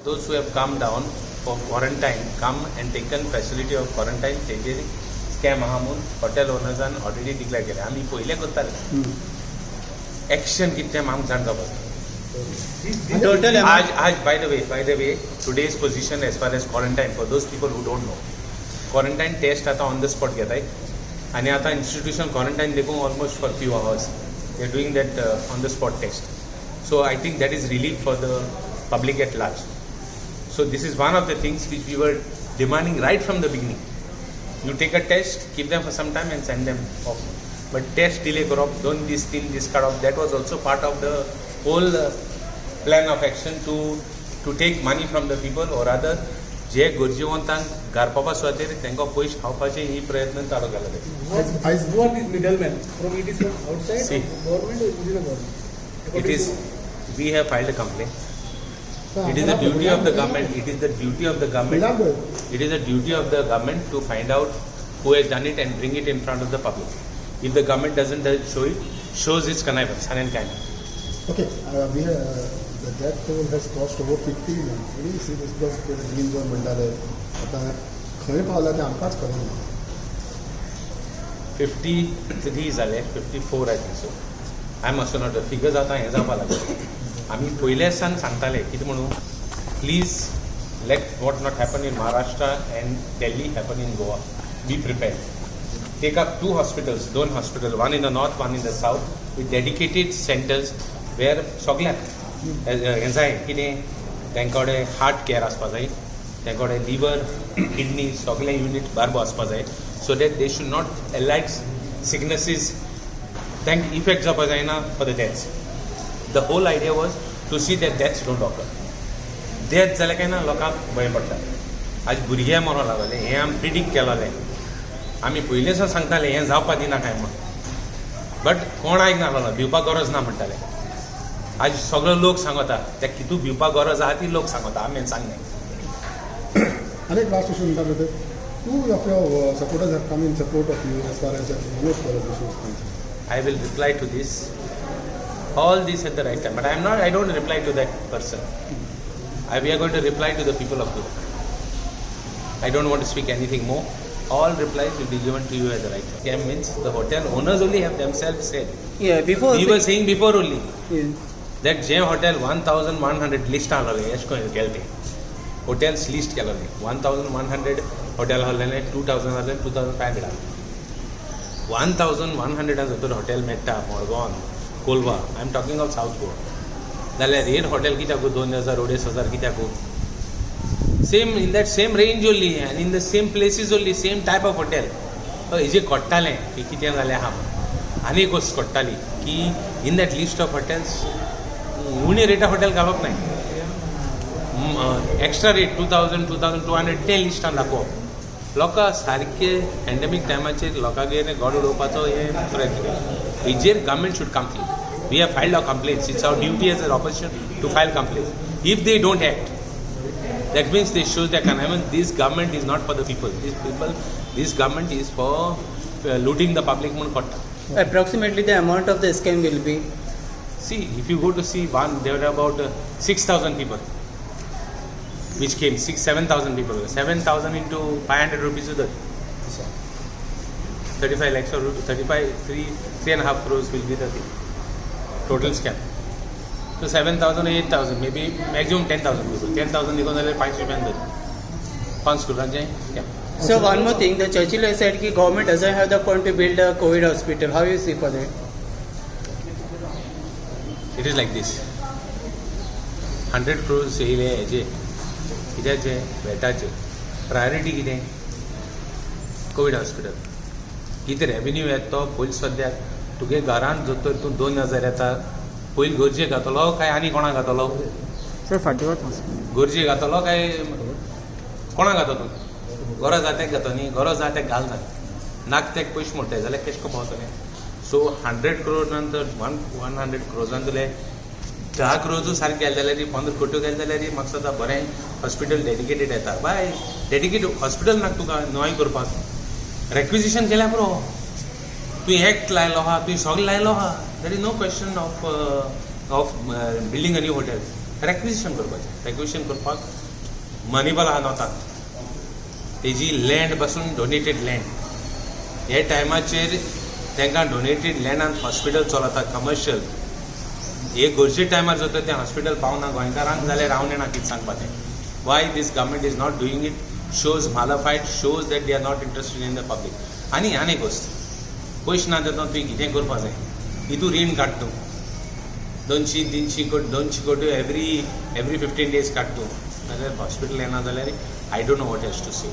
Those who have come down for quarantine, come and taken facility of quarantine, तेजेर scam आहा म्हूण hotel ओनर्सान already declare केलें. आमी पयलें करताले. एक्शन कितें तें आमकां जाण जावपाक. टोटल आज by the way, today's position as far as quarantine, for those people who don't know, quarantine test आतां ऑन the spot घेताय आनी आतां इन्स्टिट्यूशन क्वॉरंटायन देखून almost for few hours they are doing that on the spot test. So I think that is relief for the public at large. So this is one of the things which we were demanding right from the beginning. You take a test, keep them for some time and send them off. But test delay करप, 2 दीस 3 दीस काडप, that was also part of the whole plan of action to take money from the people, or rather जे गरजेवंतांक गारपापा सुवातेर तांकां पयशे खावपाचे ही प्रयत्न चालू केला ते. Who are these middlemen? From it is from outside See. Government or within the government? It is, we have filed a complaint. It is the duty of the government, it is the duty of the government. It is the duty of the government to find out who has done it and bring it in front of the public. If the government doesn't show it, shows its connivance and kind. Okay, the death toll has crossed over 50 now. What do you see this? Because green zone म्हणटाले, आतां खंय पावला तें आमकांच खबर ना. 53 जाले, 54 I think so. I am also not, figures आतां हें जावपा लागले. आमी पयले सान सांगताले कितें म्हणून, please let what not happen in Maharashtra and Delhi happen in Goa. Be prepared. Take up two hospitals, दोन hospital, one in the north, one in the south, with dedicated centers where सगल्याक हें जाय कितें, तांकां कडेन heart care आसपा जाय, तांकां कडेन लिवर, किडनी सगळे युनीट बारबो आसपा जाय, so that they should not allied sicknesses तांकां इफेक्ट जावपा जायना for the deaths. The whole idea was to see that deaths don't occur. Death जालें काय ना लोकांक भंय पडटा. आज भुरगे मरोंक लागले, हें आमी प्रिडिक्ट केलोलें. आमी पयलीं सावन सांगताले हें जावपा दिना काय म्हूण, बट कोण आयकनासलो. भिवपाक गरज ना म्हणटाले. आज सगळो लोक सांगता ते कितू भिवपाक गरज आहा ती लोक सांगता, आमी सांगनाय. आनी एक लास्ट इशू म्हणटा भितर, two of your supporters have come in support of you as far as Manoj Parab issue is concerned. I will reply to this, all this at the right time. But I am not, I don't reply to that person. We are going to reply to the people of Goa. I don't want to speak anything more. All replies will be given to you at the right time. Scam means the hotel owners only have themselves said. Yeah, before We were saying before only that J hotel 1100 list आसलोलें, एश करून केलें तें hotels list केलोलें, 1100 hotel आहलें, 2000 आहलें, 2500 आहलें. 1100 जर hotel मेळटा मडगांवान, Colva, I am talking of South Goa, जाल्यार रेट हॉटेल कित्याक 2000 2500 कित्याक? Same, in that same range only and in the same places only, same type of hotel. हेजे कळटालें की कितें जालें आहा म्हूण. आनी एक वस्त कळटाली की in that list of hotels उणे रेटा हॉटेल घालप नाय. Extra rate 2000, 2200 तें लिस्टान दाखोवप. लोकां सारके पॅन्डेमीक टायमाचेर लोकांगेर गोड उडोवपाचो हे प्रयत्न केलो. हेजेर government should complain. We have filed our complaints. It's our duty as an opposition to file complaints. If they don't act, that means they shows their connivance. This government is not for the people. This people, this government is for looting the public म्हणून कळटा. Approximately the amount of the scam will be? See, if you go to see one, there were about 6,000 people which came, 6, 7,000 people. 7,000 into 500 rupees is the 35 lakhs or 35, 3, 3.5 crores will be the thing. Total scam. So 7,000 or 8,000, maybe maximum 10,000 people. 10,000 निघून जाल्यार 500 रुपयान धर. 5 करोडांचे scam. So one more thing, the Churchill has said that government doesn't have the fund to build a COVID hospital. How you see for that? It is like this. 100 crores येयले हेजे कित्याचे, वेटाचे. Priority कितें? Covid hospital. कितें revenue येता तो पयलीं सद्याक तुगे घरान जर तर तूं 2000 येता, पयलीं गरजेक घातलो काय आनी कोणाक घातलो? सर, फाटीं वता. गरजेक घातलो काय कोणाक घातो? तूं गरज आहा तेक घातो न्ही. गरज आहा तेक घालना, नाक तेक पयशे मोडटाय जाल्यार केश को पावतले? सो 100 क्रोर नंतर 1 100 क्रोर्सान तुले 10 क्रोर्जू सारकें गेले जाल्यार, 15 कोटी गेले जाल्यार म्हाका दिसता बरें हॉस्पिटल डेडिकेटेड येता. बाय, डेडिकेटेड हॉस्पिटल नाका तुका नवें करपाक. रेक्विजिशन केल्यार पुरो. तुवें एक्ट लायलो आहा, तुवें सगळें लायलो आहा. There is no question of building a new hotel. Requisition करपाचें. रेक्विजिशन करपाक मनीबल आहा नॉर्थांत, तेजी लँड पासून डोनेटेड लँड. हे टायमाचेर तांकां डोनेटेड लँडान हॉस्पिटल चलता कमर्शियल. हे गरजे टायमार जर तर तें हॉस्पिटल पावना गोंयकारांक जाल्यार हांव नेणा कितें सांगपाचें. Why this government is not doing it shows malafide, shows that they are not interested in the public. आनी आनी एक वस्त, पयशे ना तेतून तुवें कितें करपा जाय. हितू रीण काडटा तूं 200-300 कोटी, 200 कोटी एवरी 15 डेज काडटा तूं, नाल्यार हॉस्पिटल येना जाल्यार I don't know what has to say.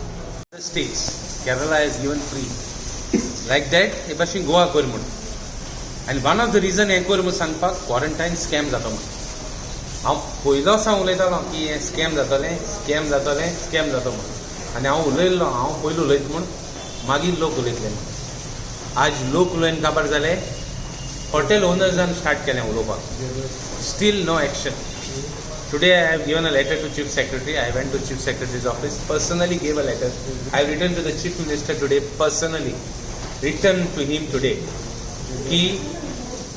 The states, Kerala has given free like that, हे भाशेन गोवा कर म्हूण. आनी वन ऑफ the reason हें कर म्हूण सांगपाक, क्वॉरंटायन स्कॅम जाता म्हूण. हांव पयलो सावन उलयतालो की हें स्कॅम जातलें, स्कॅम जातलें, स्कॅम जातो म्हूण. आनी हांव उलयल्लो, हांव पयलो उलयता म्हूण, मागीर लोक उलयतले म्हूण. आज लोक उलयन काबार जाले, हॉटेल ओनर्सान स्टार्ट केलें उलोवपाक. Still no action. Today I have given a letter to Chief Secretary. I went to Chief Secretary's office, personally gave a letter. I have written to the Chief Minister today personally, written to him today की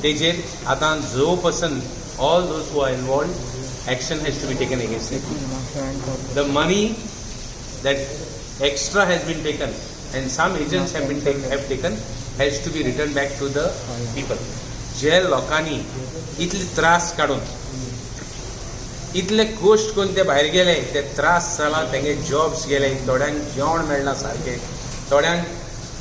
तेजेर आतां जो person, all those who are involved, action has to be taken against it. The money that extra has been taken and some agents have taken has to be returned back to the people. जे लोकांनी इतले त्रास काडून, इतले कश्ट करून ते भायर गेले, ते त्रास जाला, तेंगे जॉब्स गेले, थोड्यांक जेवण मेळना सारकें, थोड्यांक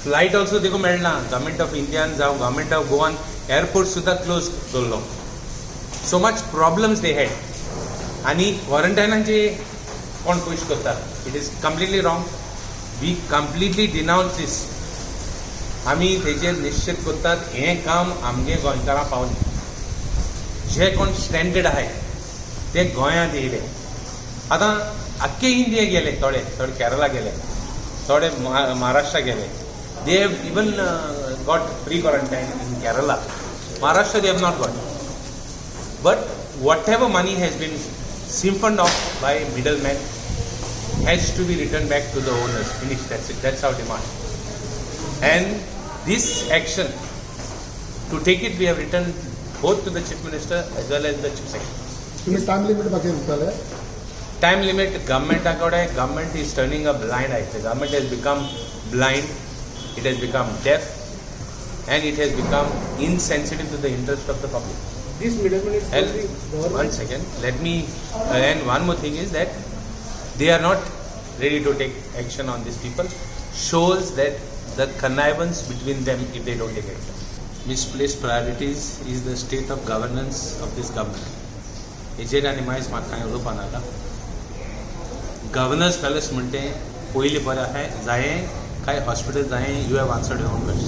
फ्लायट ऑल्सो देखून मेळना. गव्हर्मेंट ऑफ इंडियान जावं गव्हर्मेंट ऑफ गोवान एअरपोर्ट सुद्दां क्लोज दवरलो. So much problems they had. आनी क्वॉरंटायनाचे कोण पयश करता, it is completely wrong. We completely denounce this. आमी तेजेर निश्चित करतात, हें काम आमगे गोंयकारां पावलें. जे कोण स्ट्रँडेड आहाय ते गोंयांत येयले. आतां आख्खे इंडिया गेले, थोडे थोडे केरला गेले, थोडे महाराष्ट्रा गेले. They have even got free quarantine in Kerala. Maharashtra they have not got. But whatever money has been siphoned off by middlemen has to be returned back to the owners. Finish. That's it. That's our demand. And this action, to take it, we have written both to the Chief Minister as well as the Chief Secretary. तुम्ही time limit बाकी म्हणटाले. Time limit government government is turning a blind eye. The government has become blind, it has become deaf, and it has become insensitive to the interest of the public. This middleman is And only government. One second, let me, and one more thing is that they are not ready to take action on these people, shows that the connivance between them if they don't take action. Misplaced priorities is the state of governance of this government. हेजेर आनी मायज म्हाका कांय उलोवपा नाका. Governor's palace म्हणटे पयलीं बरें आहाय जायें काय हॉस्पिटल जायें? You have answered your own question.